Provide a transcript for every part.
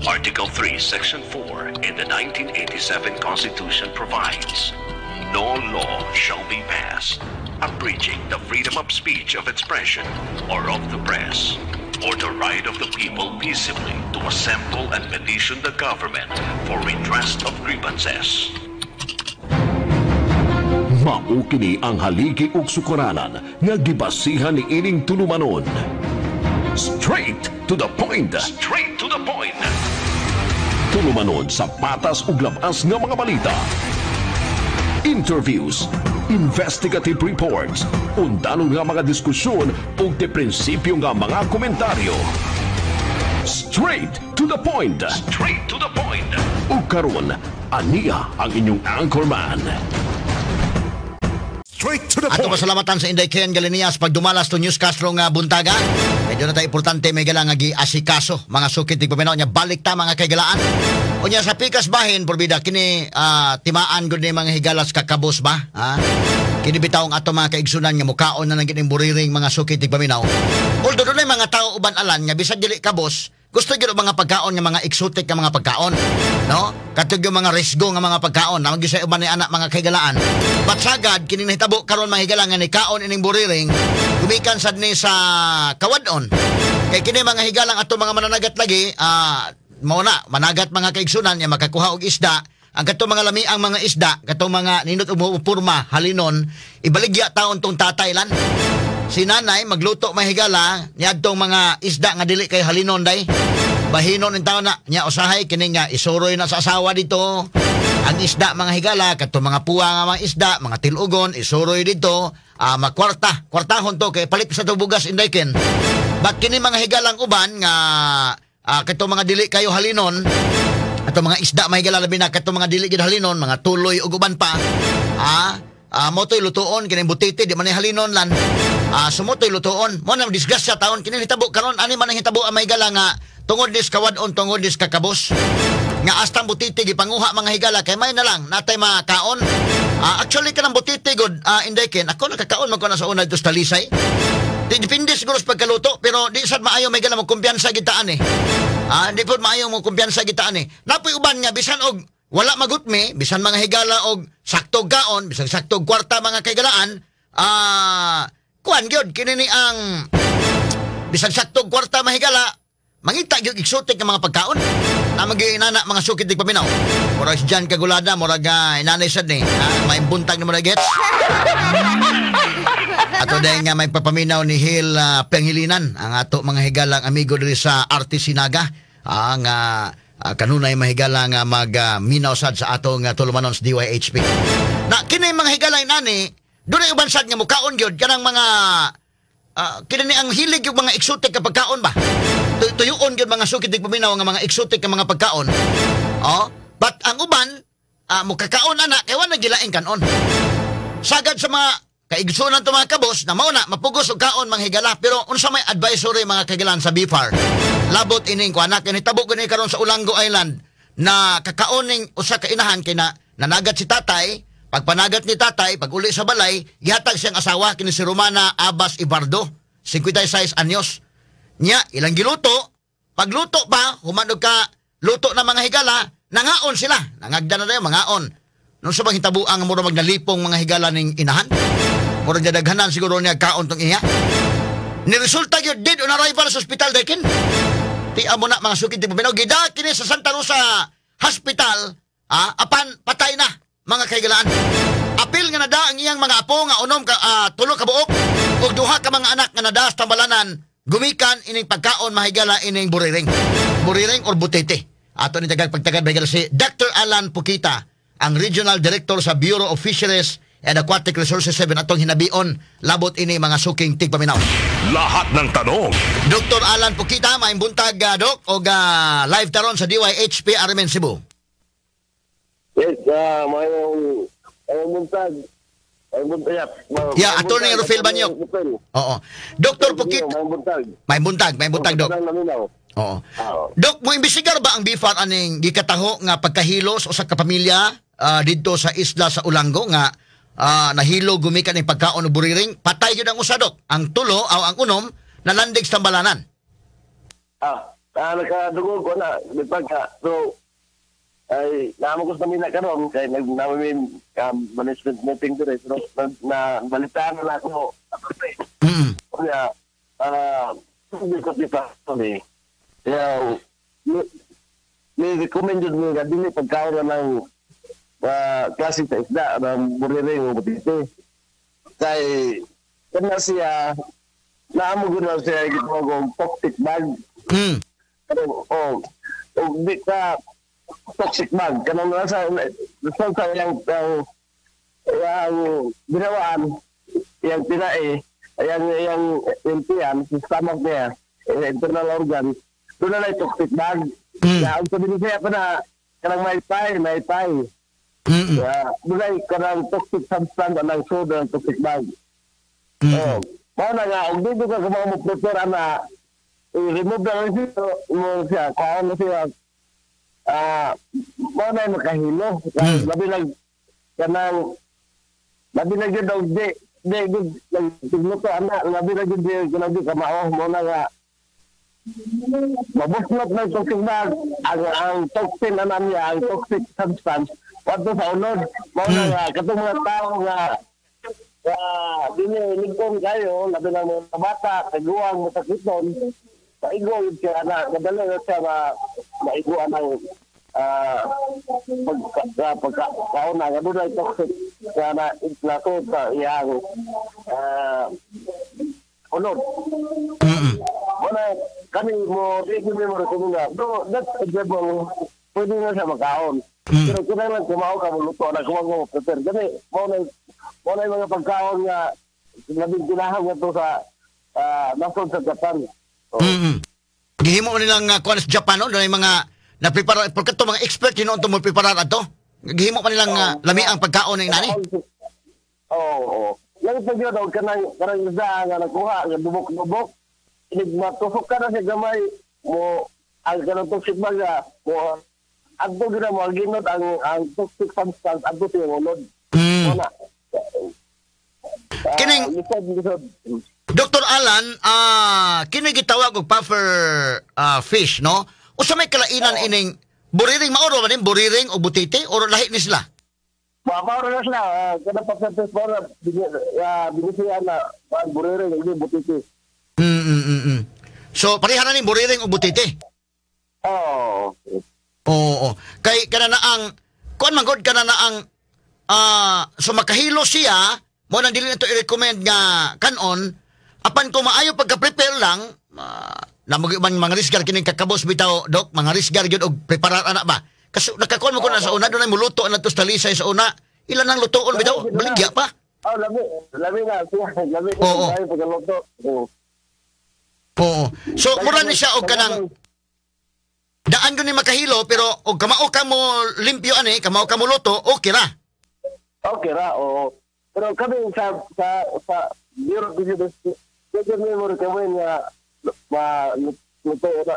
Article 3, Section 4 in the 1987 Constitution provides, "No law shall be passed abridging the freedom of speech, of expression, or of the press, or the right of the people peaceably to assemble and petition the government for redress of grievances." Mao kini ang haligi ug sukaranan nga gibasihan ni ining tulumanon. Straight to the point. Straight to the point. Tulumanon sa patas ug labas nga mga balita. Interviews, investigative reports, undanong nga mga diskusyon ug de prinsipyo nga mga komentaryo. Straight to the point. Straight to the point. Ug karon, aniya ang inyong anchorman. Straight to the Ato point. pasalamatan sa Inday Ken Galinias pagdumalas to newscast nga buntaga. Medyo na tayo importante may gala nga giasikaso mga sukit tigpaminaw niya, balik ta mga kaigalaan. Unya sa pikas bahin porbida kini timaan gud ni mga higalas kakabos ba? Ha? Kini bitaw ang ato mga kaigsunan nga mukaon na nang gining buriring, mga sukit tigpaminaw. Although dunay mga tao uban alan nga bisag dili kabos, gusto gyud og mga pagkaon nga mga exotic nga mga pagkaon, no? Katong yung mga risgo nga mga pagkaon, na sa uban ni anak mga kahigalaan. But sagad kini nahitabo karon, mga higala, nga ni kaon ining buriring gumikan sad ni sa kawadon. Kay kini mga higalang ato mga mananagat lagi, mao na managat mga kaigsunan nga makakuha og isda. Ang katong mga lami ang mga isda, katong mga nindot og porma halinon, ibaligya taon tong tatay lan. Si nanay magluto, mahigala, niadtong mga isda nga dili kay halinon day. Bahinon in taon na nya, usahay kini nga isuroy na sa asawa dito. Ang isda, mga higala, katong mga puwa nga mga isda, mga tilugon, isuroy dito, makwarta, kwartahon to kay palit sa bugas, Inday Ken. But kini mga higalang uban nga katong mga dili kayo halinon, ato mga isda, mahigala, labi na katong mga dili gid halinon, mga tuloy ug uban pa. Mo to'y lutuon kining butiti, di man ni halinon lan. Sumutoy lutuon. Mo na disgrasya taon kini hitabo karon, ani man ang hitabo ang mahigala nga tungod dis kawadon, tungod dis kakabos. Nga astang butiti gipanguha, mga higala, kay may na lang natay makaon. Actually kanang butiti gud, Inday Ken, ako nakakaon man ko na sa una dito sa Talisay. Di, depende siguro sa pagkaluto, pero di sad maayo may gala mo kumpiyansa gitaan eh. Di pod maayo mo kumpiyansa gitaan eh. Napoy uban nga bisan og wala magutmi, bisan mga higala og sakto kaon, bisan sakto kwarta, mga kaigalaan, kuan gyud kini ni ang bisan sakto kwarta, mahigala, mangita gyud exotic nga mga pagkaon. Na inana mga sukit di paminaw. Murag si John Kagulada, murag inanay sad ni. May buntag na murag gets. Ato dahil nga may papaminaw ni Hil Pangilinan, ang ato mga higalang amigo diri sa RTC Naga, ang kanunay mahigala nga mag minaw sad sa atong tulumanon sa DYHP. Na kini mga higalang nani, dunay uban sad nga mukaon gyud kanang mga kini ni ang hilig yung mga exotic nga pagkaon ba. Tuyuon gyud mga sukit di paminaw nga mga exotic nga mga pagkaon. Oh, but ang uban mukakaon ana kay wa na gilaing kanon. Sagad sa mga kaigsunan to mga kabos na mao na mapugos og kaon, mga higala, pero unsa may advisory, mga kagilan, sa BFAR labot ining kuan na kinitabo gani karon sa Olango Island na kakaoning usa ka inahan kay na nanagat si tatay? Pagpanagat ni tatay, pag uli sa balay, gihatag siyang asawa, kini si Romana Abbas Ibardo, 56 anyos. Nya ilang giluto, pagluto pa humanog ka luto na, mga higala, nangaon sila, nangagda na dayon mangaon. Nung sa bang hitabo ang mura magnalipong, mga higala, ning inahan. Mura daghanan siguro niya kaon tong iya. Ni resulta gyud dead on arrival sa ospital dekin. Ti amo na mga sukit di paminaw, gida kini sa Santa Rosa Hospital, apan patay na, mga kaigalaan. Apil nga nada ang iyang mga apo nga unom ka tulo ka buok ug duha ka mga anak nga nada sa tambalanan gumikan ining pagkaon, mahigala, ining buriring. Buriring or butete. Ato ni tagag pagtagad, mahigala, si Dr. Alan Pukita, ang Regional Director sa Bureau of Fisheries and Aquatic Resources 7, atong hinabion labot ini mga suking tigpaminaw. Lahat ng tanong. Dr. Alan Pukita, maayong buntag, Dok, og live taron sa DYHP RMN Cebu. Yes, mayong buntag. Mayong buntag. Yeah, Yeah, Attorney Rufil Banyok. Oo. Dr. Pukita, Mayong buntag. May buntag, may buntag, Dok. Buntag naminaw. Oo. Ah. Dok, mo imbestigar ba ang BFAR aning gikataho nga pagkahilo sa usa ka pamilya didto sa isla sa Olango nga nahilo gumikan ning pagkaon og buriring? Patay gyud ang usa, Dok. Ang tulo o ang unom nalandig sa tambalanan. Ah, Nakadungog ko na di pagka so ay naamo ko sa Manila karon kay nag namin management meeting dire pero na balitaan na ako. Kaya hindi ko di pa ni. Kaya may recommend jud mi nga dili pagkaon ng klase sa isda ng buriring o butite. Kay kana siya naamo gud na siya gitawag og toxic bag. Pero oh, og di ka toxic bag kanang nasa sa yang binawaan, yang tinae, yang tiyan, sa stomach niya, internal organ, doon na lang toxic bag. Kaya ang sabi niya pa na kanang may pie. Doon na kanang toxic substance anang soda ng toxic bag. Oh, mao na nga, og dito ka kung mo prepare na i-remove na lang siya, mo siya, kaon na siya, mao na makahilo. Labi lang kanang labi na gyud og di gyud nagtigluto ana, labi na gyud kanang di kamao, mao na nga mabuslot na toxic bag ang toxin na niya, ang toxic substance wadto sa unod. Mao na nga katong mga tao nga dili ligton kayo, labi na mga bata, kaguang masakiton, maigo yun siya na, madali na siya maiguan ng pagkaon na, doon ay toxic na nasod sa iyang unod. Wala, kami mo, di mo recommend na, that's edible, pwede na siya makaon. Pero kinahanglan kumao ka mo luto na kumao mo prepare. Gani, mao na yung mga pagkaon nga labing tinahang nga to sa nasod sa Japan. Oh. Gihimo nilang kuan sa Japan, no? Doon ay mga na-prepare, porque ito mga expert yun noon ito mo preparar ato. Gihimo pa nilang lami ang pagkaon ng nani. Oo. Lang pag yun, kanang isda nga nakuha, nga dubok-dubok, matusok ka na siya gamay mo, ang kanang toxic baga, mo, adto gina mo, ang ginot, ang toxic substance, adto siya ulod. Wala. Kining, lisod. Dr. Alan, kini gitawag og puffer fish, no? Usa may kalainan ining buriring, mauro ba ning buriring o butite or lahi ni sila? Mauro na sila, kada puffer fish mauro binisiyan na buriring o butite. So pareha na ning buriring o butite. Oo. Oo. Kay kana na ang kuan man gud kana na ang so makahilo siya, mo nang dili na to i-recommend nga kanon, apan kung maayo pagka-prepare lang, man mga risgar kining kakabos bitaw dok, mga risgar gyud og preparar ana ba. Kasi nakakuan mo ko na sa una dunay muluto na to sa talisay sa una. Ilan ang lutoon bitaw, baligya pa. Oh, labi na siya, labi na pagkaluto. Oo. So mura ni siya og kanang daan gyud ni makahilo pero og kamao ka mo limpyo ani, kamao ka mo luto, okay ra. Okay ra, oo. Pero kami sa Bureau of Business, medyo memory kami nga maluto na.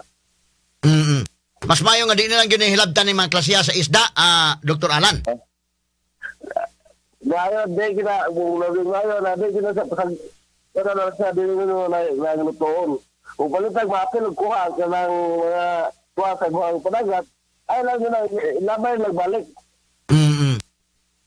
Mas mayo nga di na lang yun hilabtan ni mga klasiya sa isda, Dr. Alan. Ngayon, di kita, kung ngayon, di kita sa pero na sa di na lutoon. Kung palitag maapil, kuha ka ng mga kuha sa buhang panagat, ay lang yun, labay nagbalik.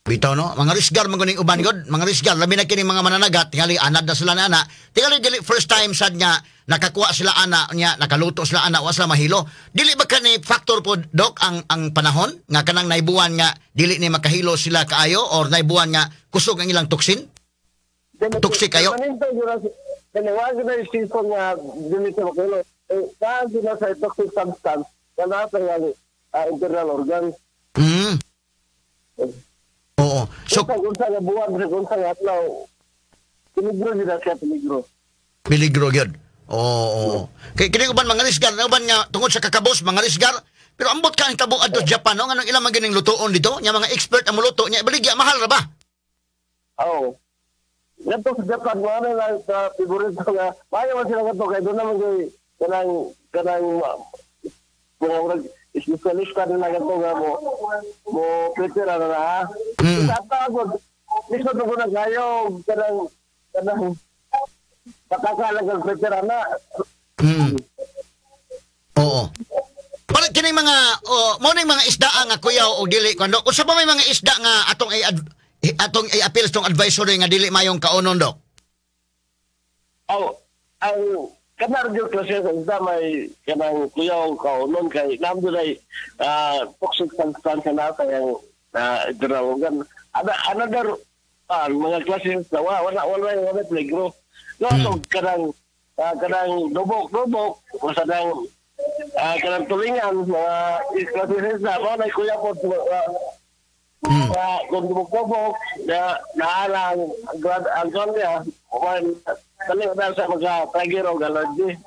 Bitaw no, mga risgar man kuning uban god, mga risgar labi na kini mga mananagat, tingali anad na sila na ana. Tingali dili first time sad nga nakakuha sila ana nya, nakaluto sila ana, wa sila mahilo. Dili ba kani factor po dok ang panahon nga kanang naibuan nga dili ni makahilo sila kaayo or naibuan nga kusog ang ilang toxin? Toxic kayo? Kani wa gyud na season nga dili sila makahilo. Eh, sila sa toxic substance kana sa internal organ. Oo. So, kung sa buwan, kung sa adlaw, peligro nila siya, peligro. Peligro gyud. Oo. Kay kini uban mga risgar, uban nga tungod sa kakabos mga risgar, pero ambot ka ang tabo adto Japan, no, nganong ilang man gining lutoon dito, nya mga expert ang moluto nya baligya mahal ra ba? Oo. Ngadto sa Japan mo ana lang sa favorito nga, maayo man sila kadto kay doon naman kay kanang mga specialist ka nila ganito nga mo prepare na ha. Sa tawag, lisod ko na kayo kanang patakalag ang prepare na. Oo. Para kining mga mao ning mga isda nga kuyaw o dili kuan, Dok. Unsa pa may mga isda nga atong i-appeal tong advisory nga dili mayong kaonon, Dok? Oh, ang kanang gyud klase sa isda may kanang kuyaw kaonon kay naa ay toxic substance na kay dirawogan. Another mga klase sa wala wala wala wala peligro. No, so kanang kanang dubok-dubok o nang kanang tulingan mga klase sa isda mao na kuyaw po kung dubok-dubok na naalang ang niya dali na sa mga trigger o allergy.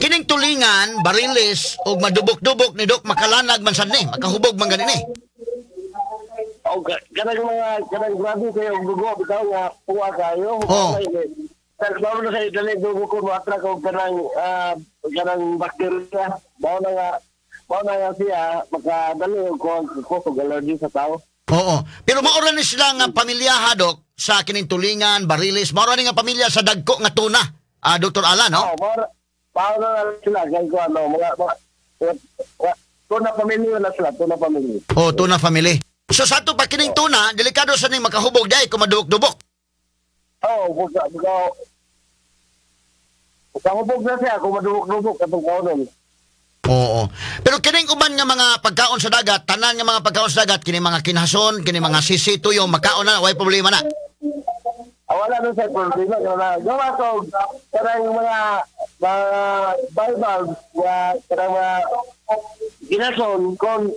Kining tulingan, barilis og madubok-dubok ni Dok, makalanag man sad ni, makahubog man gani ni. O kanang mga kanang grabe kayo og dugo bitaw nga puwa kayo. Oh. Mao na sa dali dugo ko mo-attract og kanang kanang bakterya. Mao na nga siya makadali og cause og allergy sa tao. Oo. Pero mao ra ni sila nga pamilya, Dok, sa kining tulingan, barilis, mao ra ni nga pamilya sa dagko nga tuna. Dr. Alan, no? Oh, mao na sila kay ko ano mga tuna family na sila, tuna family. Oh, tuna family. So sa ato pa kining tuna, delikado sa ning makahubog dai kung madubok-dubok. Oh, buka hubog na siya kung madubok-dubok katong kaonon. Oo. Pero kining uban nga mga pagkaon sa dagat, tanan nga mga pagkaon sa dagat, kini mga kinason, kini mga sisi, tuyo, makaon na, way problema na. Ah, wala na sa problema. Wala. Gawa ko, kanang mga bivalves, mga, kanang mga ginason, kung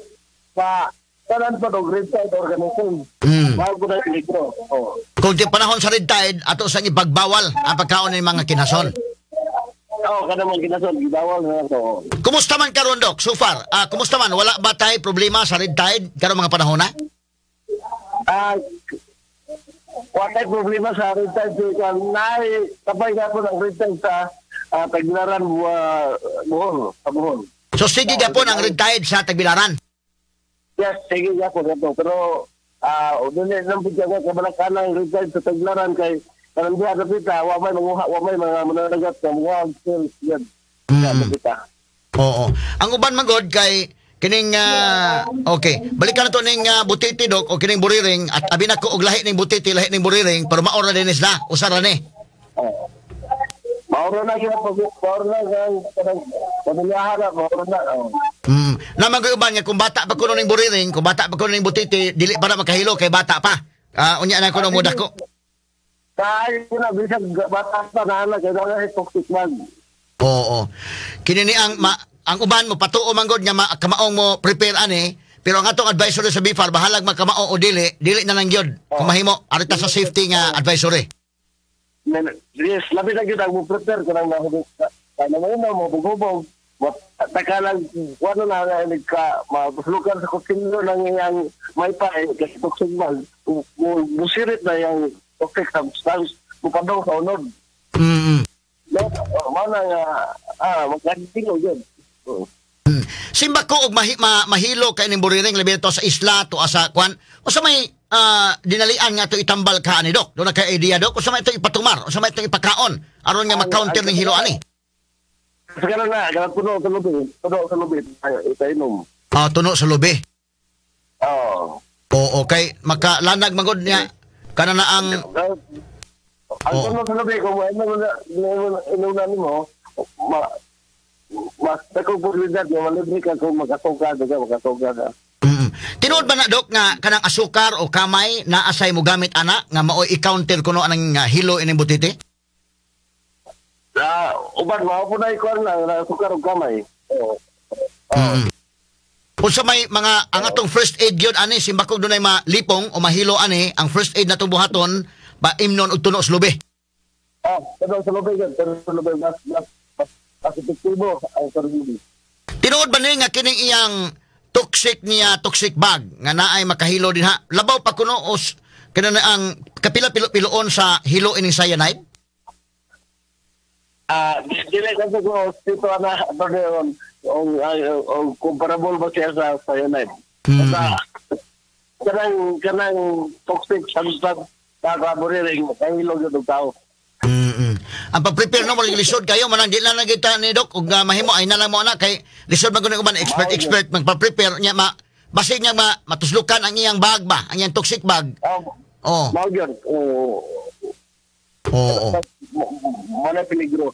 sa tanan pa og red tide organism. Mao ko na peligro. Oh. Kung di panahon sa red tide, ato sa ipagbawal ang pagkaon ng mga kinason. Oo, kanang mga ginason, gibawal na to. Kumusta man karon, Dok? So far, kumusta man? Wala ba tayo problema sa red tide karong mga panahon na? Wala problema sa red tide. Naay, kapay nga po ng red tide sa Tagbilaran, Bohol, sa Bohol. So sige gapon ang red tide sa Tagbilaran. Yes, sige gapon ato. Pero doon na po siya kabalaka ng red tide sa Tagbilaran kay kanang diha dapita, wa may manguha, wa may mga mananagat nga manguha og shells yan. Dapita. Oo. Ang uban man gud kay kining okay, balikan na to ning butiti, Dok, o kining buriring at abi na ko og lahi ning butiti, lahi ning buriring, pero maora din sila, usa ra ni. Oh. Mauro na siya pag mauro na ang kanang pamilyahan na mauro na. Oh. Naman ko uban nga kung bata pa kuno ning buriring, kung bata pa kuno ning butiti, dili pa na makahilo kay bata pa. Unya na kuno mo dako. Kaya ko na bisag bata pa na na kay na toxic man. Oo. Kini ni ang uban mo patuo man gud nga kamaong mo prepare ani, pero ang atong advisory sa BFAR, bahalag magkamao o dili, dili na lang gyud. Kung mahimo arita sa safety nga advisory. Yes, labi na gyud ang mo prepare kanang nahubog kana mo na mo bugubog. Takalang wala na na ka mabuslukan sa kutsilyo ng iyang may pa kasi toxic man. Musirit na yung toxic substance mupadong sa unod. No, mao na nga magkadingo gyud. Oh. Simba ko og mahilo kay ning buriring labi to sa isla to asa kwan. Usa may dinalian nga to itambal ka ani, Dok? Do na kay idea, Dok? Usa may ito ipatumar, usa may ito ipakaon aron nga ma-counter ning hilo ani? Sa karon na, kanang puno sa lubi, puno sa lubi, ay, itainom. Ah, tuno sa lubi. Oo. Oo, kay makalanag magod niya kana na ang Ang tuno sa lubi, kung inom na, inom na nimo, mas dakong posibilidad nga malibre ka kung makasuka ka, makasuka ka. Tinuod ba na, Dok, nga kanang asukar o kamay na asay mo gamit ana nga maoy i-counter kuno anang hilo ining butiti? Uban, mao po na ikuan lang, na asukar og kamay. Oo. Unsa may mga ang atong first aid gyud ani simbakog dunay malipong o mahilo ani, ang first aid natong buhaton ba imnon og tuno sa lubi? Oh, tuno sa lubi gyud, tuno sa lubi mas epektibo ang tuno sa lubi. Tinuod ba ni nga kining iyang toxic niya, toxic bag nga naay makahilo din ha, labaw pa kuno os kina na ang kapila pilo-piloon sa hilo ining cyanide? Dili kasi ko dito na ano o comparable ba siya sa cyanide. Basta kanang kanang toxic substance na kaburiring makahilo gyud og tao. Ang pag-prepare no mo lisod kayo manang di lang kita ni Doc ug mahimo ay na lang mo ana kay lisod man gud uban expert expert magpa-prepare niya ma basig niya ma matuslukan ang iyang bag ba, ang iyang toxic bag. Oh. Mao gyud. Oo. Oo. Mo na peligro.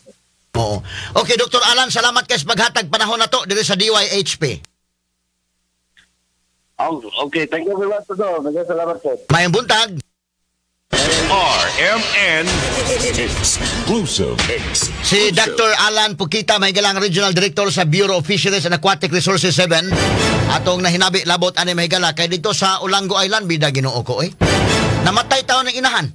Oo. Okay, Dr. Alan, salamat kay sa paghatag panahon na to diri sa DYHP. Oh, okay, thank you very much, Doc. Salamat po. Mayong buntag. RMN Exclusive. Si Dr. Alan Pukita, may galang Regional Director sa Bureau of Fisheries and Aquatic Resources 7. Atong nahinabi labot ani may gala kay dito sa Olango Island bida Ginoo ko eh. Namatay taon ng inahan.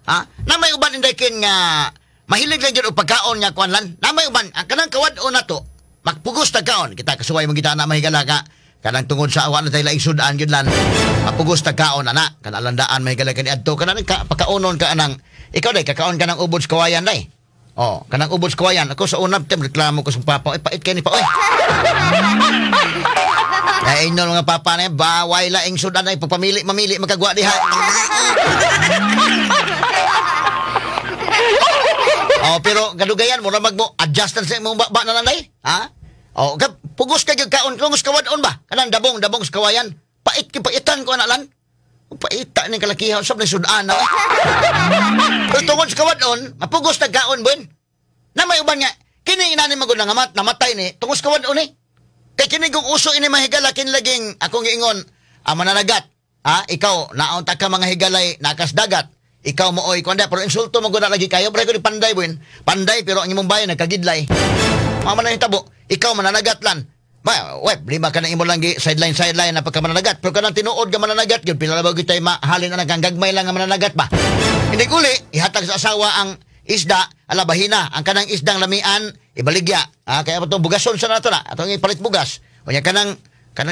Ha? Na may uban inday kin nga mahilig lang gyud og pagkaon nga kuan lan. Na may uban ang kanang kawad-on nato magpugos ta kaon kita kasuway mo kita na mahigala ka kanang tungod sa awa na tayo laing sudan gyud lan. Mapugos ta kaon ana kanalandaan mahigala kani adto kanang ka, pagkaonon ka anang ikaw day kakaon ka ng ubod sa kawayan day. Oh, kanang ubod sa kawayan ako sa unang tem reklamo ko sa papa, ay pait kay ni pa oy. Ay ingon mga papa na baway laing sudan ay pagpamili mamili magkagwa diha. Oh, pero kadugayan mo ra magmo adjust sa imong ba na lang day. Ha? Oh, pugos ka gyud kaon, pugos kawad-on ba? Kanang dabong sa kawayan. Pait ki paitan ko ana lan. Paita ning kalakihan sab ni sudan na. Pero tungod sa kawad-on, mapugos tag kaon bun. Na may uban nga kini inani magud nga namatay ni tungod sa kawad-on ni. Kay kini kung uso ini mahigala kin laging akong giingon ang mananagat. Ha? Ikaw naunta ka mga higalay nakas dagat. Ikaw mo oy kuan pero insulto mo gud lagi kayo pero ni panday buin. Panday pero ang imong bayan nagkagidlay. Mama na tabo, ikaw mananagat lan. Ma, web, lima ka na imo lang gi sideline na pagka mananagat. Pero kanang tinuod nga mananagat gyud pila ba gyud tay mahalin na kang gagmay lang nga mananagat ba. Hindi uli ihatag sa asawa ang isda, ala bahina, ang kanang isdang lamian ibaligya. Ah, kaya atong bugason sa nato na, atong ipalit bugas. Unya kanang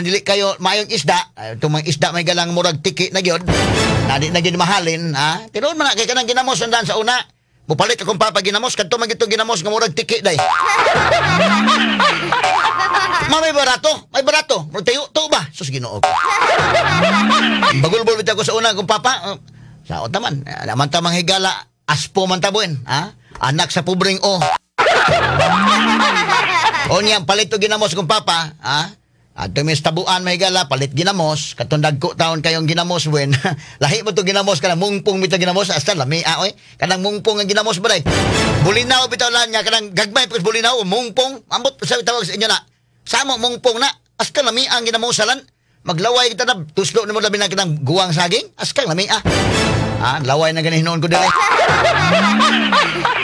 dili kayo maayong isda, itong mga isda may galang murag tiki na gyud. Na di na gyud mahalin, ha? Tinuod man na kay kanang ginamos andan sa una. Mupalit akong papa ginamos kadto man gitong ginamos nga murag tiki day. Ma may barato, may barato. Murag tayo to ba? Sus Ginoo ko. Bagulbol bitaw ko sa una akong papa. Saot naman, naman ta manghigala, aspo man tabuin, ha? Anak sa pobreng o. O niya, palit to ginamos kong papa, ha? At mis tabuan mahigala, palit ginamos. Katong dagko taon kayong ginamos, buen. Lahi mo to ginamos, kanang mungpong bitaw ginamos. Hasta lami, oy. Kanang mungpong ang ginamos ba day? Bulinaw bitaw lan nga, kanang gagmay pagkas bulinaw, mungpong. Ambot, sa tawag sa inyo na. Samo, mungpong na. Aska lami ang ginamosalan. Maglaway kita na, tuslo na mo labi na kanang guwang saging. Aska lami, ah. Ah, laway na ganihinoon ko dili.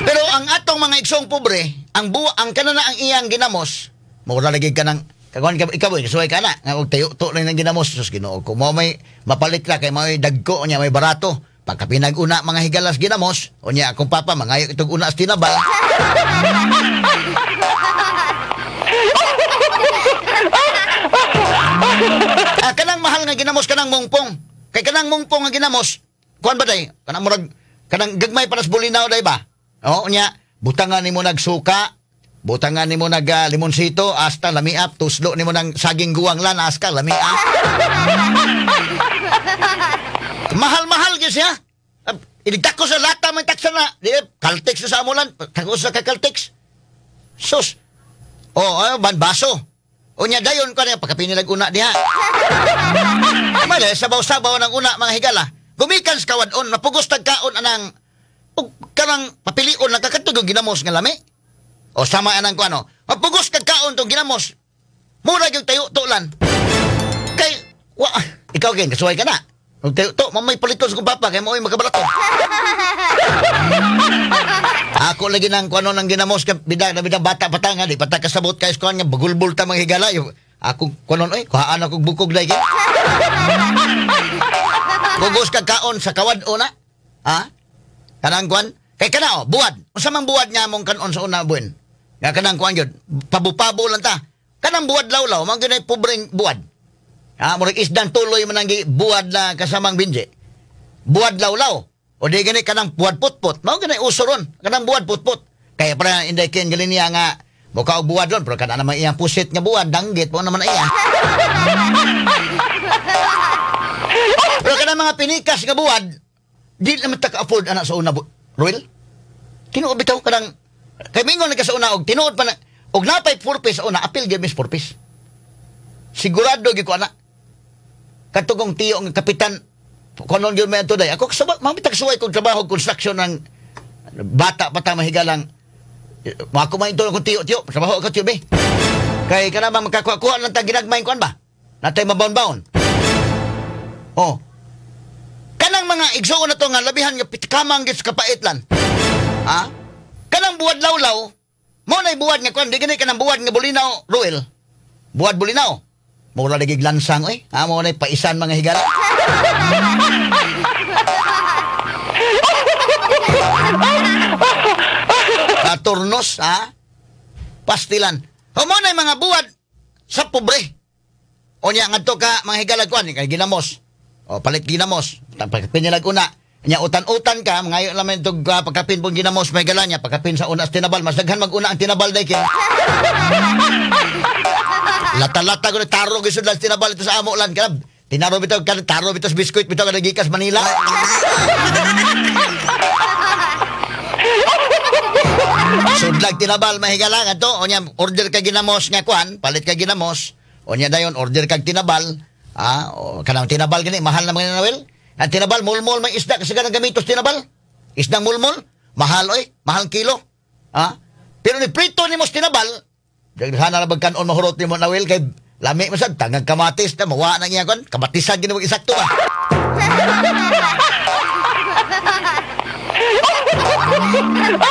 Pero ang atong mga iksong pobre, ang buwa, ang kanana ang iyang ginamos, mura lagi ka ng kagon ka ikaw suway ka na nga og tayo to lang ng ginamos sus Ginoo ko mo may mapalit ra kay may dagko nya may barato pagka pinag-una mga higalas ginamos unya akong papa mangayo itong una sa tinabal. Ah, kanang mahal nga ginamos kanang mungpong kay kanang mungpong nga ginamos kuan ba day kanang murag kanang gagmay para sa bulinaw day ba o unya butangan nimo nagsuka. Butangan nimo nag limonsito hasta lamiap tuslo nimo ng saging guwang lan hasta lamiap. Mahal-mahal gyud siya. Inigdako sa lata man taksa na. Di Caltex sa amulan, tako sa Caltex. Sus. Oh, ay ban baso. Unya dayon ko niya pagkapinilag una diha. Mali sabaw-sabaw ng una mga higala. Gumikan sa kawad-on, napugos tagkaon anang ug kanang papilion lang kakadto ginamos nga lami. O sama anang ko ano, mapugos kag kaon tong ginamos. Mura gyud tayo tulan. Kay wa ikaw ken kasuway ka na. Ug tayo to mamay paliton sa kong papa kay maoy makabarato. Ako lagi nang kuano nang ginamos kay bida na bida bata pa ta nga di pa ta kasabot kay kuan nga bagulbul ta mga higala. Ako kuanon oy kuhaan ako bukog dai kay. Pugos kag kaon sa kawad-on na. Ha? Kanang kuan kay kana oh, buwad. Unsa man buwad nga mong kanon sa una buwan? Nga kanang kuan gyud, pabupabo lang ta. Kanang buwad lawlaw, man gyud ay pobreng buwad. Ha, murag isdang tuloy man ang buwad na kasamang binji. Buwad lawlaw. O di gani kanang buwad putput. Mao gani uso ron, kanang buwad putput. Kaya para inday ken gali niya nga muka og buwad ron, pero kana naman iyang pusit nga buwad, danggit mo naman iya. Pero kanang mga pinikas nga buwad, di naman ta ka-afford ana sa una, Ruel. Tinuod bitaw kanang kay mingon na ka sa una og tinuod pa na og napay 4 piece sa una, apil gyud mis 4 piece. Sigurado gyud ko ana. Kadto kong tiyo nga kapitan kunon gyud may adto day. Ako kasaba mamita kasuway kog trabaho construction ng bata pa ta mahigalang. Mako man ito akong tiyo, tiyo, trabaho ako tiyo be. Kay kana ba makakuha-kuha lang ta ginagmay kuan ba? Natay mabaon-baon. Oh. Kanang mga igsuon na to nga labihan nga pitkamang gid sa kapait lan. Ha? Kanang buwad lawlaw, mo na'y buwad nga kuan, di gani kanang buwad nga bulinaw, Ruel. Buwad bulinaw. Mura lagi lansang oy. Ha, mo na'y paisan mga higala. Katurnos, ha? Pastilan. O mo na'y mga buwad sa pobre. O niya, ngadto ka, mga higala kuan, kay ginamos. O, palit ginamos. Pagkapin una. Nya utan-utan ka, mga lang itong pagkapin pong ginamos, may gala niya, pagkapin sa una sa tinabal, mas daghan mag-una ang tinabal day kaya. Lata-lata ko na taro gusto lang tinabal ito sa amo lan. Kanab, tinaro bitaw, kanab, taro bitaw sa biskuit, bitaw ka nagikas Manila. Sudlag tinabal, mahigala nga to. O niya, order ka ginamos nga kuan, palit ka ginamos. O niya dayon, order kag tinabal. Ah, o, kanang tinabal gani, mahal na mga nawel. Ang tinabal, mulmol may isda kasi ganang gamitos tinabal. Isdang mulmol, mahal oy, mahal kilo. Ah, pero ni prito ni mos tinabal, daghan na bagkanon mahurot nimo nawel kay lami man sad tangang kamatis na mawa na niya kon, kamatisan gid mo isakto ba.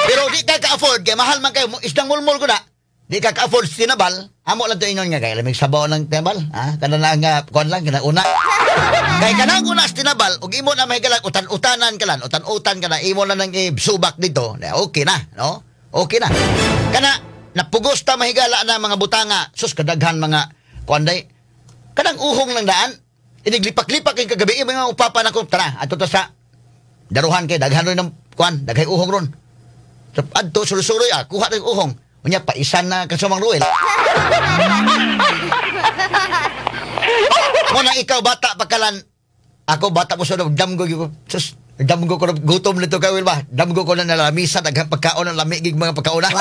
Pero di ka ka-afford kay mahal man kayo isdang mulmol ko na. Di ka ka-afford sa tinabal, amo lang to ingon nga kay lamig sabaw ng tinabal, ha? Kana na nga kuan lang kana una. Kay kanang una sa tinabal, ug imo na mahigalag utan-utanan ka lan, utan-utan ka na imo na nang ibsubak dito. Na okay na, no? Okay na. Kana napugos ta mahigala na mga butanga, sus kadaghan mga kuan day. Kanang uhong lang daan, iniglipak-lipak kay kagabi mga upapa nako tara adto ta sa daruhan kay daghan ron ng kuan, daghay uhong ron. So, adto surusuroy ah, kuha ng uhong. Unya paisan na kasumang Ruel. Muna ikaw bata pakalan. Ako bata ko sa damgo ko. Sus, damgo ko gutom nito kay Will ba. Damgo ko na nalamisa daghang pagkaon ang lami gig mga pagkaon na.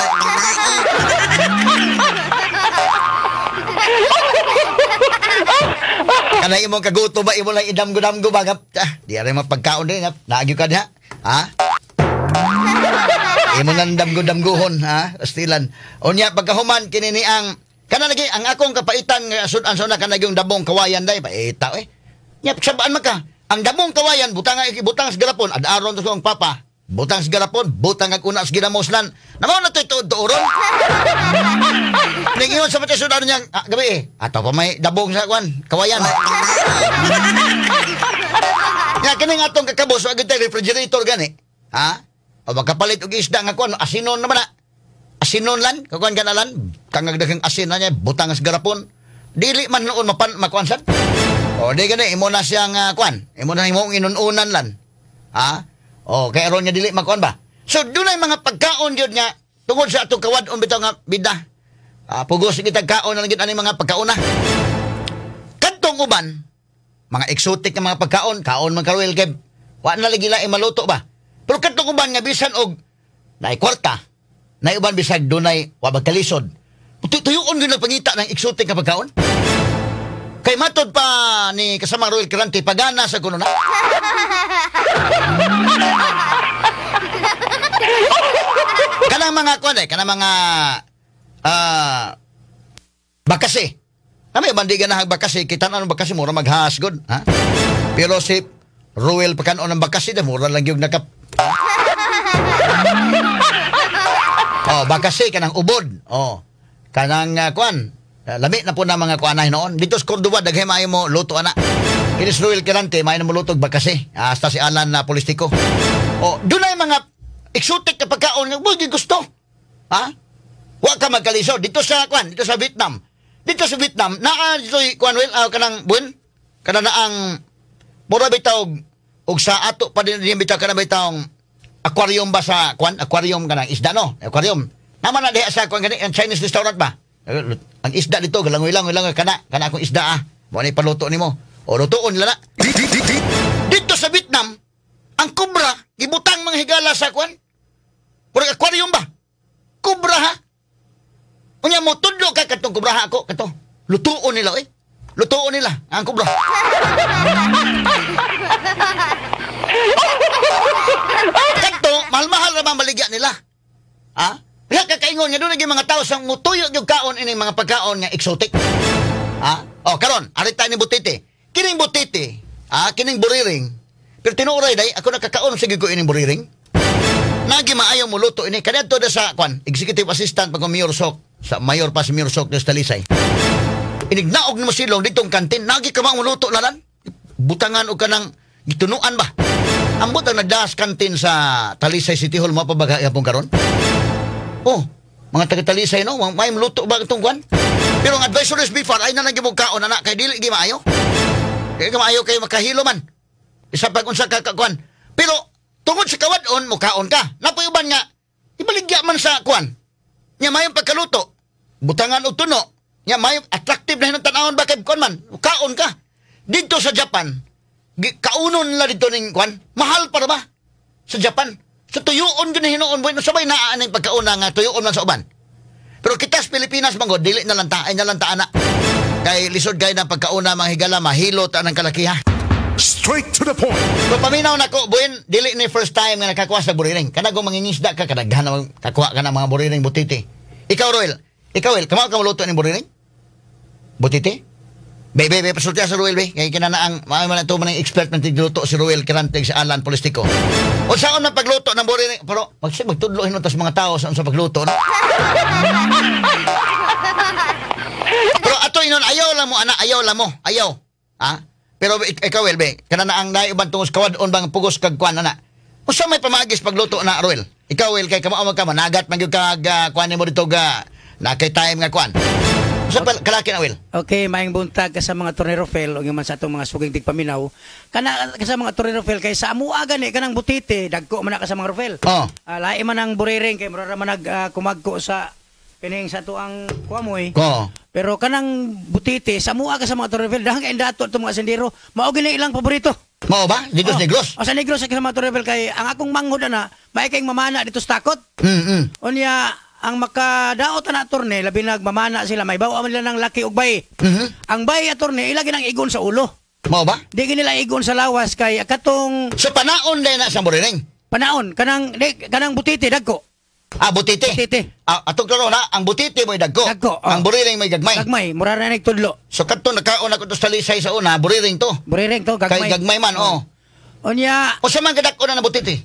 Kanay imong kagutom ba imo lang idamgo-damgo ba? Ah, di ari mga pagkaon din. Naagyo ka diha. Ha? Imo nang damgo-damguhon, ha? Astilan. Unya pagkahuman kini ni ang kana lagi ang akong kapaitan nga sud-an sa una kana yung dabong kawayan day paita eh. Nya sabaan man ka. Ang dabong kawayan butang ibutang sa garapon ad-aron to sa papa. Butang sa garapon, butang ag una sa ginamoslan. Namo na to tuod-tuoron. Ningingon sa pati sud-an niya gabi eh. Ato pa may dabong sa kwan, kawayan. Nya kini nga atong kakabos wa gyud refrigerator gani. Ha? O makapalit og isda nga kuan asinon naman na. Asinon lan, kakuan ka na lan, kangag daghang asin na niya, butang sa garapon. Dili man noon mapan makuan sad. O di gani imo na siyang kuan, imo na imong inununan lan. Ha? O kay aron niya dili makuan ba. So dunay mga pagkaon gyud nga tungod sa atong kawad-on bitaw nga bida. Pugos kitag kaon na lang gyud ani mga pagkaon na. Kadtong uban, mga exotic nga mga pagkaon, kaon man karuel kay wa na lagi laing maluto ba. Pero kadtong uban nga bisan og naay kwarta, naay uban bisag dunay wa magkalisod. Tuyuon gyud nagpangita ng exotic nga pagkaon. Kay matod pa ni kasamang Royal Kirante pagana sa kuno na. Kanang mga kuan eh, kanang mga bakasi. Kami bandigan na bakasi, kita na ang bakasi mura maghasgod, ha? Pero si Ruel pakanon ang bakasi, mura lang yung nakap. Oh, bakasi kanang ubod. Oh. Kanang kuan. Lami na po na mga kuanay noon. Dito sa Cordova daghay maayo mo luto ana. Kinis Ruel Kirante maayo na mo lutog bakasi. Hasta si Alan na politiko. Oh, dunay mga exotic na pagkaon nga mo gusto. Ha? Wa ka magkalisod dito sa kuan, dito sa Vietnam. Dito sa Vietnam naa dito kuan well kanang buwan kana na ang mura bitaw og sa ato pa din bitaw kana bitaw aquarium ba sa kuan, aquarium kanang isda no, aquarium. Naman na diha sa kuan gani ang Chinese restaurant ba. Ang isda dito galangoy-langoy kana kana akong isda ah. Mo ni paluto nimo. O lutuon nila na. Dito sa Vietnam, ang kobra gibutang mga higala sa kuan. Murag aquarium ba? Kubra ha? Unya mo tudlo ka katong kubra ha ako kato. Lutuon nila oy. Lutuon nila ang kubra. Kadto mahal-mahal ra man baligya nila. Ha? Diha ka kaingon nga doon mga tao sang mutuyo gyud kaon ining mga pagkaon nga exotic. Ha? O karon, ari ta ni butiti. Kining butiti, ha, kining buriring. Pero tinuoray day ako nakakaon sige ko ining buriring. Nagi maayo mo luto ini kaniadto da sa kwan, executive assistant pag Mayor Sok, sa mayor pa si Mayor Sok des Talisay. Inignaog nimo silong ditong kantin, nagi ka mo luto lalan. Butangan og kanang gitunuan ba? Ambot ang nagdaas kantin sa Talisay City Hall mo pa ba gapon karon? Oh, mga taga-Talisay no, may luto ba itong kwan? Pero ang advisories before ay na nagibog kaon ana kay dili gi maayo. Dili maayo kay makahilo man. Isa pag unsa ka kwan. Pero tungod sa kawad-on mo kaon ka. Napoy uban nga ibaligya man sa kwan. Nya mayong pagkaluto. Butangan og tuno. Nya mayong attractive na hinong tan-awon ba kay kwan man. Kaon ka. Dito sa Japan, kaunon nila dito ning kwan. Mahal para ba? Sa Japan. Sa tuyuon gyud hinuon boy, sabay naa ning pagkauna nga tuyuon man sa uban. Pero kita sa Pilipinas man gud dili na lang ta, ay na lang ta ana. Kay lisod kay na pagkauna mga higala mahilo ta ng kalakiha. Straight to the point. So paminaw nako buin, dili ni first time nga nakakuha sa buriring. Kanang mangingisda ka kadaghan na kakuha ka ng mga buriring butiti. Ikaw Roel, ikaw El, kamo ka moluto ning buriring? Butiti? Be, pasulti sa Ruel, be. Kaya kinanaang, maayo man ito man ang expert ng tigluto si Ruel Kirantig sa Alan Polistico. O saan man pagluto ng buriring? Pero magtudlo hinuntas mga tao sa pagluto, no? Pero ato inon, ayaw lang mo, anak, ayaw lang mo, ayaw. Ha? Pero ikaw, El, be, kananaang naiban tungos kawadon bang pugos kagkuan, anak. O saan may pamagis pagluto na, Ruel? Ikaw, El, kay kamao ka, managat, magyug kag, kuan mo dito, ga, na kay time nga kuan. Sa kalaki na, Will. Okay, maayong buntag ka sa mga Tornero Fel o man sa atong mga suging tigpaminaw. Kana ka sa mga Tornero Fel kay sa amua gani kanang butiti dagko man na ka sa mga Rofel. Oh. Lahi man ang buriring kay mura ra man nag kumagko sa kining sa tuang kuamoy. Oh. Pero kanang butiti sa amua ka sa mga Tornero Fel dahang kay dato atong mga sendero, mao gini ilang paborito. Mao ba? Dito sa Negros. O sa Negros sa mga Tornero Fel kay ang akong manghod na may kay mamana dito sa Takot. Unya ang makadaot na attorney, labi nagmamana sila, may bawa man nila ng laki og bay. Mm-hmm. Ang bay attorney, ilagi ng igon sa ulo. Mao ba? Di nila igon sa lawas kay katong... So panaon din na sa buriring? Panaon, kanang, di, kanang butiti, dagko. Ah, butiti? Butiti. Ah, atong klaro na, ang butiti mo'y dagko. Dagko. Oh. Ang buriring mo'y gagmay. Gagmay, mura na nagtudlo. So katong nakaon ako sa Talisay sa una, buriring to. Buriring to, gagmay. Kay gagmay man, oo. Oh. Unya... O sa man kadako na na butiti?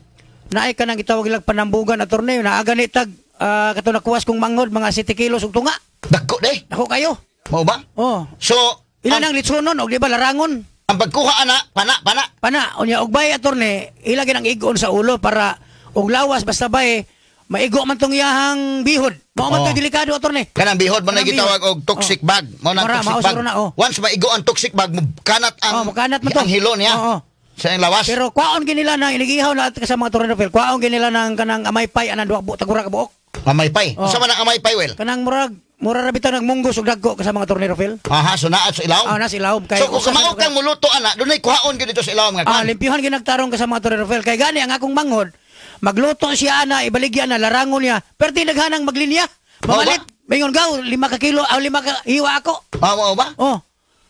Naay ka nang gitawag ilang panambugan, attorney, naaganitag. Kato nakuwas kong manghod mga 7 kilos ug tunga. Dagko de. Dako kayo. Mao ba? Oh. So ilan ang litsonon og di ba larangon? Ang pagkuha ana, pana. Pana unya og bay attorney, ilagi nang igon sa ulo para og lawas basta bay maigo man tong iyahang bihod. Mao man to delikado attorney. Kanang bihod man na gitawag og toxic bag. Mao na toxic bag. Na, oh. Once maigo ang toxic bag, mukanat ang mukanat man to. Ang hilo niya. Oh. Sa iyang lawas. Pero kwaon ginila nang inigihaw na sa mga Tornero Fel. Kwaon ginila nang kanang amay pay anang duha tagura ka buok. Amay pay. Oh. Unsa man ang amay pay, Wel? Kanang murag mura ra bitaw nagmunggos og dagko sa mga Tornero Fel. Aha, so naa sa ilawom. Ah, nasa ilawom kay. So kung kamao kang muluto ana, dunay kuhaon gyud dito sa ilawom nga kuan. Ah, limpyuhan gyud nagtarong ka sa mga Tornero Fel kay gani ang akong manghod. Magluto siya ana, ibaligya na larangon niya. Pero di naghanang maglinya. Mamalit. Mingon gaw 5 ka kilo, aw 5 ka hiwa ako. Ah, mao ba? Oh.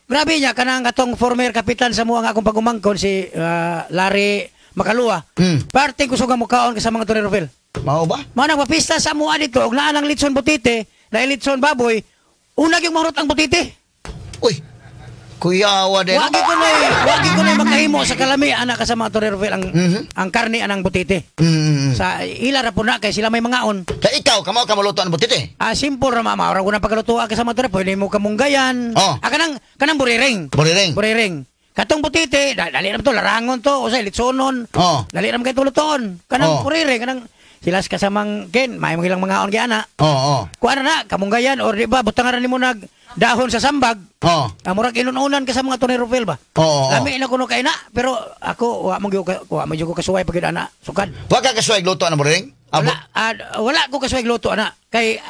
Grabe niya kanang atong former kapitan sa muang akong pagumangkon si Larry Makalua. Parte kusog ang mukaon ka sa mga Tornero Fel. Mao ba? Mao nang mapista sa mua dito og naa nang litson butiti, na litson baboy, una gyud mahurot ang butiti. Uy. Kuyawa din. Wagi ko na makahimo sa kalami anak ka sa mga Tornero Fel ang ang karne anang butiti. Sa ila ra po na kay sila may mangaon. Sa ikaw kamo ka maluto ang butiti? Ah, simple ra mama, ora ko na pagluto ka sa mga Tornero, pwede mo kamunggayan. Oh. Ah, kanang buriring. Buriring. Buriring. Katong butiti, dali ra to larangon to, usay litsonon. Oh. Dali ra man kay tulutoon. Kanang buriring, kanang sila sa kasamang ken, may mga ilang mga on kay ana. Oo. Kuan na kamunggayan or di ba butangan nimo nag dahon sa sambag. Oo. Murag inununan ka sa mga Tornero Fel ba? Oo. Lami na kuno kay na, pero ako wa man gyud ko kasuway pag ana sukad. Wa ka kasuway luto ana buriring? Wala, wala ko kasuway luto ana. Kay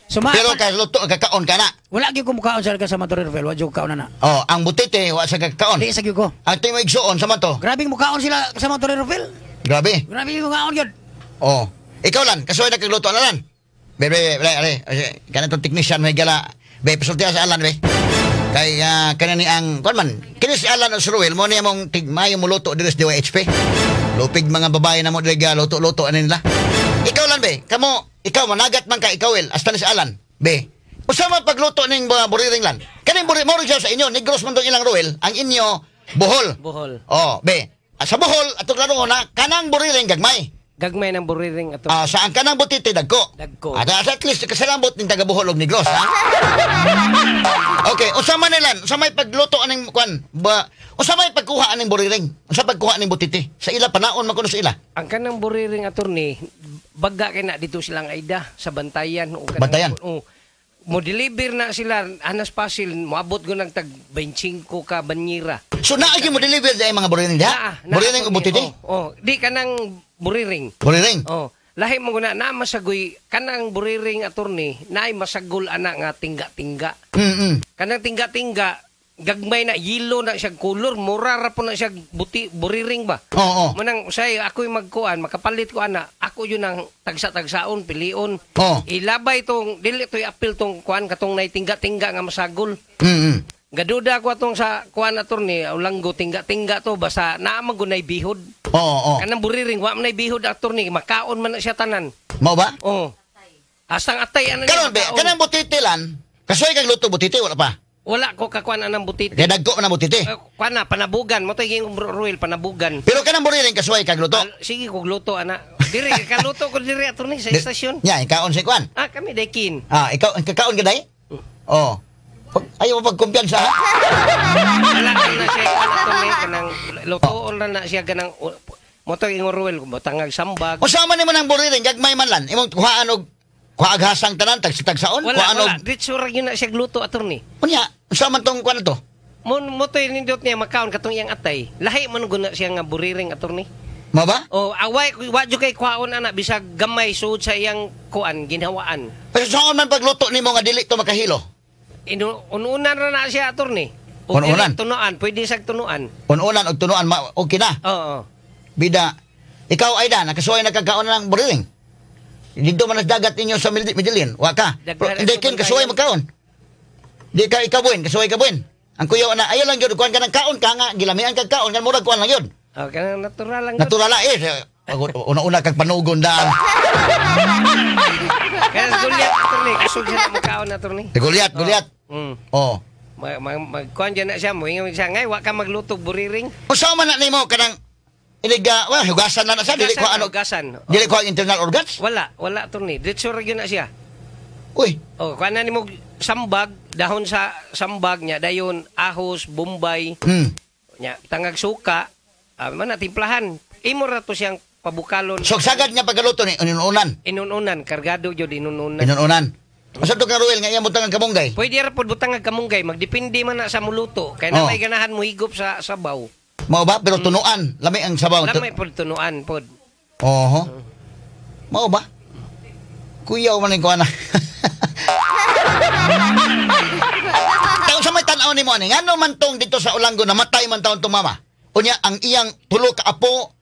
pero kay luto kakaon ka na. Wala gyud ko mukaon sa ka sa mga Tornero Fel, wa gyud kaon na. Oh, ang butiti wa sa kakaon. Di sa gyud ko. Ang timo igsuon sa man to. Grabing mukaon sila sa mga Tornero Fel. Grabe. Grabe mukaon gyud. Oh. Ikaw lan, kasuway na kagluto na lan. Be, be, be, be, kanang tong technician may gala. Be, pasultihan sa Alan, be. Kay kanan ni ang kuan man, kini si Alan o si Ruel mo niya mong tigmayo mo luto diri sa DYHP. Lupig mga babae na mo diri luto-luto ani nila. Ikaw lan be, kamo ikaw managat man ka ikaw El, hasta ni si Alan. Be. Usa man pagluto ning buriring lan. Kaning buri mo siya sa inyo, Negros man tong ilang Ruel, ang inyo Bohol. Bohol. Oh, be. Sa Bohol atong klaro na kanang buriring gagmay. Gagmay ng buriring ato. Sa ang kanang butite dagko. Dagko. At least kasalambot ning taga Bohol og Negros, ha? Okay, unsa man nilan? Unsa may pagluto aning kuan? Ba, unsa may pagkuha aning buriring? Unsa pagkuha aning butite? Sa ila panaon man kuno sa ila. Ang kanang buriring attorney, baga kay na dito silang aida sa Bantayan o kanang, Bantayan. Oh, mo deliver na sila anas pasil moabot ko nag tag 25 ka banyera. So naagi mo deliver di ay mga buriring diha? Buriring o butite? Oh, di kanang buriring. Buriring. Oh, lahi mo guna na masagoy kanang buriring attorney naay masagol ana nga tingga-tingga. Kanang tingga-tingga gagmay na yelo na siya color, mura ra po na siya buti buriring ba. Oo. Manang usay ako'y magkuan, makapalit ko ana, ako yun ang tagsa-tagsaon, pilion. Oo. Ilabay tong dili to'y apil tong kuan katong nay tingga-tingga nga masagol. Gaduda ko atong sa kuan attorney, ulanggo tingga-tingga to basta naa man gunay bihod. Oo. Kanang buriring wa man nay bihod attorney, makaon man na siya tanan. Mao ba? Oo. Hastang atay ana. Karon be, kanang butite lan, kasuy kag luto butite wala pa. Wala ko kakuan anang butite. Kaya dagko man ang butite. Kuan na panabugan mo to ging Ruel panabugan. Pero kanang buriring kasuy kag luto. Sige kog luto ana. Diri kaluto ko diri attorney sa estasyon. Nya, ikaon si kuan. Ah, kami daykin. Ah, ikaw kakaon ka day? Oh. Ayaw mo pagkumpiyansa ha? Wala na siya attorney kanang lutoon na na siya kanang mo to ging Ruel butangag sambag. Unsa man nimo nang buriring gagmay man lan imong kuhaan og kuhaag-hasang tanan tagsa-tagsaon Wala, kuhaan wala. og Ditso ra gyud na siya gluto attorney. Unya, unsa man tong kuan to? Mo to'y nindot niya makaon katong iyang atay. Lahi man guna siya nga buriring attorney. Mao ba? Oh, away wa jud kay kuhaon ana bisag gamay sud sa iyang kuan ginhawaan. Pero saan man pagluto nimo nga dili to makahilo? Ununan ra na siya attorney. Ununan? Tunuan, pwede sag tunuan. Ununan og tunuan okay na. Oo. Bida, ikaw Aida, nakasuway nakakaon na ng buriring. Dito man sa dagat ninyo sa Medellin, wa ka. Hindi kin kasuway magkaon. Di ka ikaw buin, kasuway ka buin. Ang kuyaw na ayaw lang gyud kuan ka ng kaon ka nga gilamian kag kaon kan murag kuan lang yun. Oh, kanang natural lang. Natural eh. Una-una kag panugon daan. Kaya Goliath attorney, kusog siya na magkaon attorney. Goliath, Goliath. Oh. Magkuan dyan na siya mo, ingon siya ngay wa ka magluto buriring. Unsa man na nimo kanang iniga, well, hugasan na na siya, dili ko ano. Hugasan. Dili ko ang internal organs? Wala, wala attorney. Diretso ra gyud na siya. Uy. Oh, kuan na nimo sambag, dahon sa sambag niya dayon ahos, bombay. Nya tangag suka, man na timplahan. Imo ra to siyang pabukalon. So sagad niya pagkaluto ni inununan. Inununan, kargado gyud inununan. Inununan. Asa to ka Ruel nga iyang butang ang kamunggay? Pwede ra pod butang ang kamunggay, magdepende man na sa muluto. Kay na may ganahan mo higop sa sabaw. Mao ba? Pero tunuan, lami ang sabaw. Lami pod tunuan pod. Oho. Mao ba? Kuyaw man ning kuana. Taon sa may tan-aw nimo ani, ngano man tong dito sa Olango namatay man taon tong mama? Unya ang iyang tulo ka apo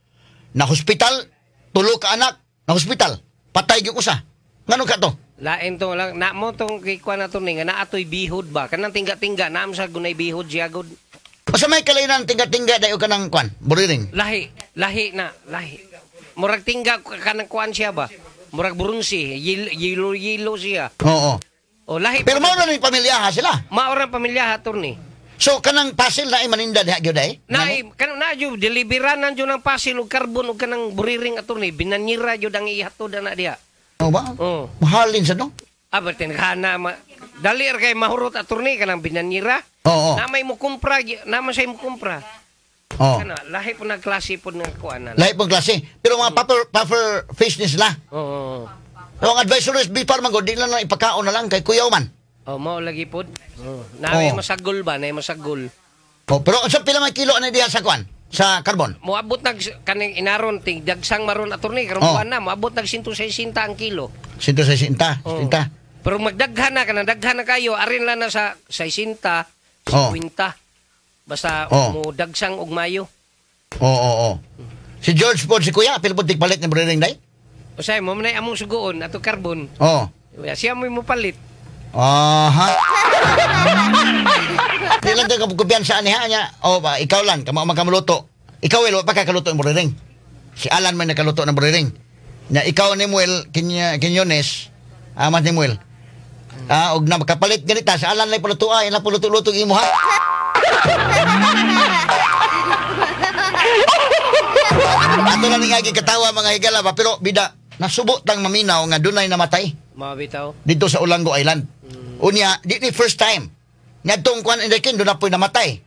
na hospital, tulo ka anak na hospital. Patay gyud usa. Ngano ka to? Lain to lang na mo tong kay kuan na to ni nga naatoy bihod ba kanang tingga-tingga naam sa gunay bihod siya gud. Unsa may kalainan tingga-tingga dayo kanang kuan, buriring? Lahi, lahi na, lahi. Murag tingga kanang kuan siya ba? Murag burunsi, yelo-yelo siya. Oo. O lahi. Pero mao na ning pamilya ha sila. Mao ra pamilya ha attorney. So kanang pasil na ay maninda diha gyud ay? Na kanang na jud deliberanan jud ang pasil ug karbon ug kanang buriring attorney binanyira jud ang ihatod ana diha. Oo ba? Oo. Mahalin sa no? Ah, bertin kana dali ra kay mahurot attorney kanang binanyira. Oo. Na may mo kumpra, na man say mo kumpra. Oo. Kana lahi po na klase po ng kuan na. Lahi pong klase. Pero mga puffer fish ni sila. Oo. So, ang advisory is before man gud, di lang na ipakaon na lang kay kuyaw man. Oh, mao lagi pod. Oh. Na may masagol ba, na may masagol. Oh, pero sa pila man kilo ani diha sa kuan? Sa carbon? Moabot nag kaning inaron ting dagsang maron attorney karon buwan na moabot nag 160 ang kilo. 160, Oh. 60. Pero magdaghan na kanang daghan na kayo arin lang na sa 60, 50. Basta mo dagsang og mayo. Oo. Si George po, si Kuya, pila po tigpalit ni Buriring day? Usay mo man among sugoon ato karbon. Oh. Siya mo mo palit. Aha. Di lang ka kumpiyansa ani ha niya. Oh, ba, ikaw lang kamo man kamuluto. Ikaw wel pa kakaluto ng buriring. Si Alan man nakaluto ng buriring. Nya ikaw ni Muel Quiñones, amas ni Muel. Ah, og na makapalit ganita si Alan lay palutua, ila paluto-luto imo ha. Ato lang nga gikatawa mga higala ba, pero bida nasubo tang maminaw nga dunay namatay. Mabitaw. Dito sa Olango Island. Unya, di ni first time. Ngadtong kuan indekin doon na po'y namatay.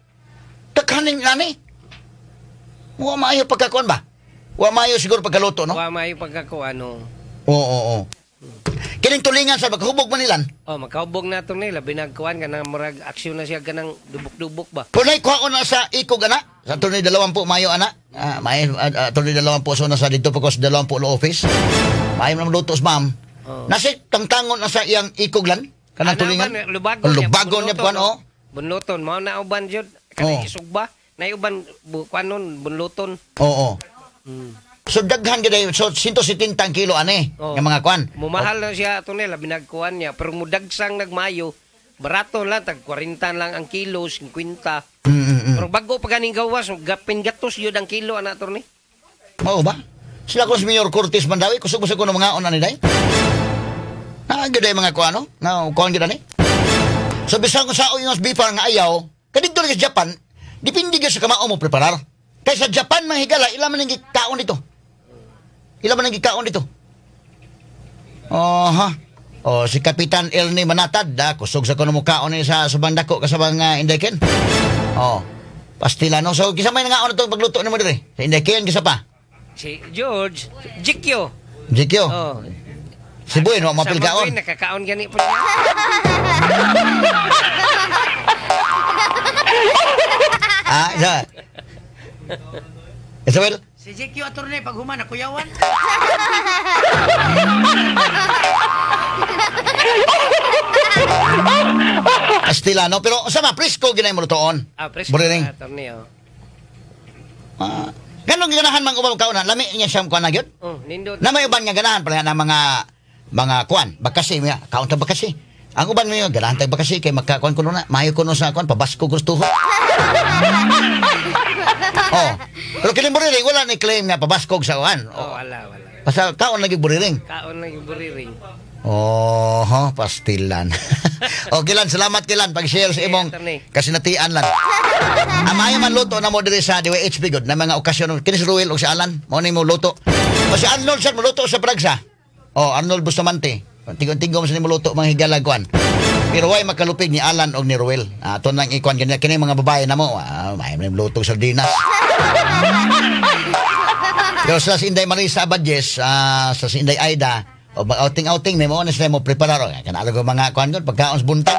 Daghaning nani. Wa maayo pagkakuan ba? Wa maayo siguro pagkaluto, no? Wa maayo pagkakuan, no. Oo. Kining tulingan sa magkahubog man nilan. Oh, makahubog na to nila binagkuan kanang murag aksyon na siya kanang dubok-dubok ba. Punay kuha ko na sa ikog ana. Sa tunay 20 Mayo ana. May tunay 20 so na sa dito pa ko sa 20 law office. Maayo na lutos ma'am. Oh. Nasi tangtangon na sa iyang ikog lan kanang tulingan. Lubagon niya. Lubagon niya kuan oh. Bunluton mao na uban jud kanang isugba. Na uban kuanon bunluton. Oo. So daghan gid so 170 kilo ani nga mga kuan. Mumahal na siya ato nila binagkuan niya pero mudagsang nagmayo barato lang tag 40 lang ang kilo 50. Pero bago pa ganing gawas gapin gatos yun ang kilo ana attorney. Mao ba? Sila ko si Mayor Cortez Mandawi kusog-kusog ko ng mga una ni day. Na gid mga kuan no? Na kuan gid ani. So bisan kung sao yung beef nga ayaw kadidto sa Japan depende gyud sa kamao mo preparar. Kay sa Japan mga higala ila man ang gikaon dito. Ila man ang gikaon dito. Oha. Oh, si Kapitan Ernie Manatad, da, kusog sa kuno mo kaon ni sa subang dako kasabang Indeken. Oh. Pastila no. So kisa may nangaon atong pagluto nimo diri. Sa Indeken kisa pa. Si George Jikyo. Jikyo. Oh. Si Buin wa mapil kaon. Sa nakakaon gani po siya. Ah, isa. Isabel? Si JQ attorney pag human nakuyawan. Pastila no, pero sama presko ginay mo lutoon. Ah, presko attorney oh. Ah, ganun ganahan man ubang kaonan, lami niya siyang kuan na gyud. Oh, nindot. Na may uban nga ganahan pala na mga kuan, bakasi miya, kaon ta bakasi. Ang uban mo ganahan tag bakasi kay magkakuan kuno na, maayo kuno sa kuan pabasko gusto. Oh. Pero kini buriring wala ni claim nga pabaskog sa kuan. Oh, wala. Basta kaon lagi buriring. Kaon lagi buriring. Oh, pastilan. Okay lan, salamat kilan pag-share sa imong kasinatian lan. Amaya man luto na mo diri sa DYHP good na mga okasyon kini si Ruel og si Alan, mao ni mo luto. O si Arnold sad mo luto sa Pragsa. Oh, Arnold Bustamante. Tingog-tingog mo sa nimo luto mga higala kuan. Pero way makalupig ni Alan og ni Ruel. Ato nang ikuan kini kini mga babae na mo. May luto sardinas. Pero sa si Inday Marisa Abadjes, sa si Inday Aida, o outing-outing may mo na sila mo preparar. Kanalo ko mga kuan gud pagkaon sa buntag.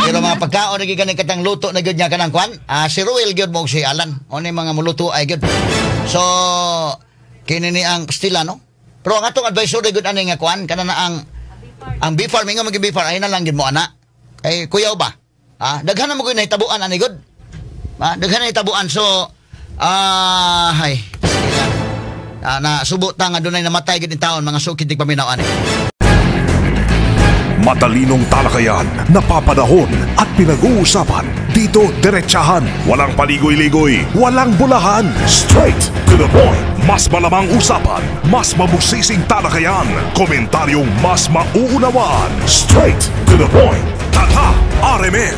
Pero mga pagkaon lagi kani katang luto na gyud niya kanang kuan. Si Ruel gyud mo si Alan. O ni mga muluto ay gyud. So kini ni ang pastila no. Pero ang atong advisor gyud ani nga kuan kana na ang beef farm ingon mag beef farm ay na lang gyud mo ana. Kay kuyaw ba? Daghan na mo gyud nahitabuan ani gyud. Daghan na nahitabuan so hay. Na subo ta nga dunay namatay gyud in taon mga sukid dig paminaw ani. Matalinong talakayan, napapanahon at pinag-uusapan. Dito diretsahan, walang paligoy-ligoy, walang bulahan. Straight to the point. Mas malamang usapan, mas mabusising talakayan, komentaryong mas mauunawaan. Straight to the point. Tata RMN,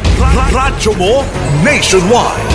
Radyo mo nationwide.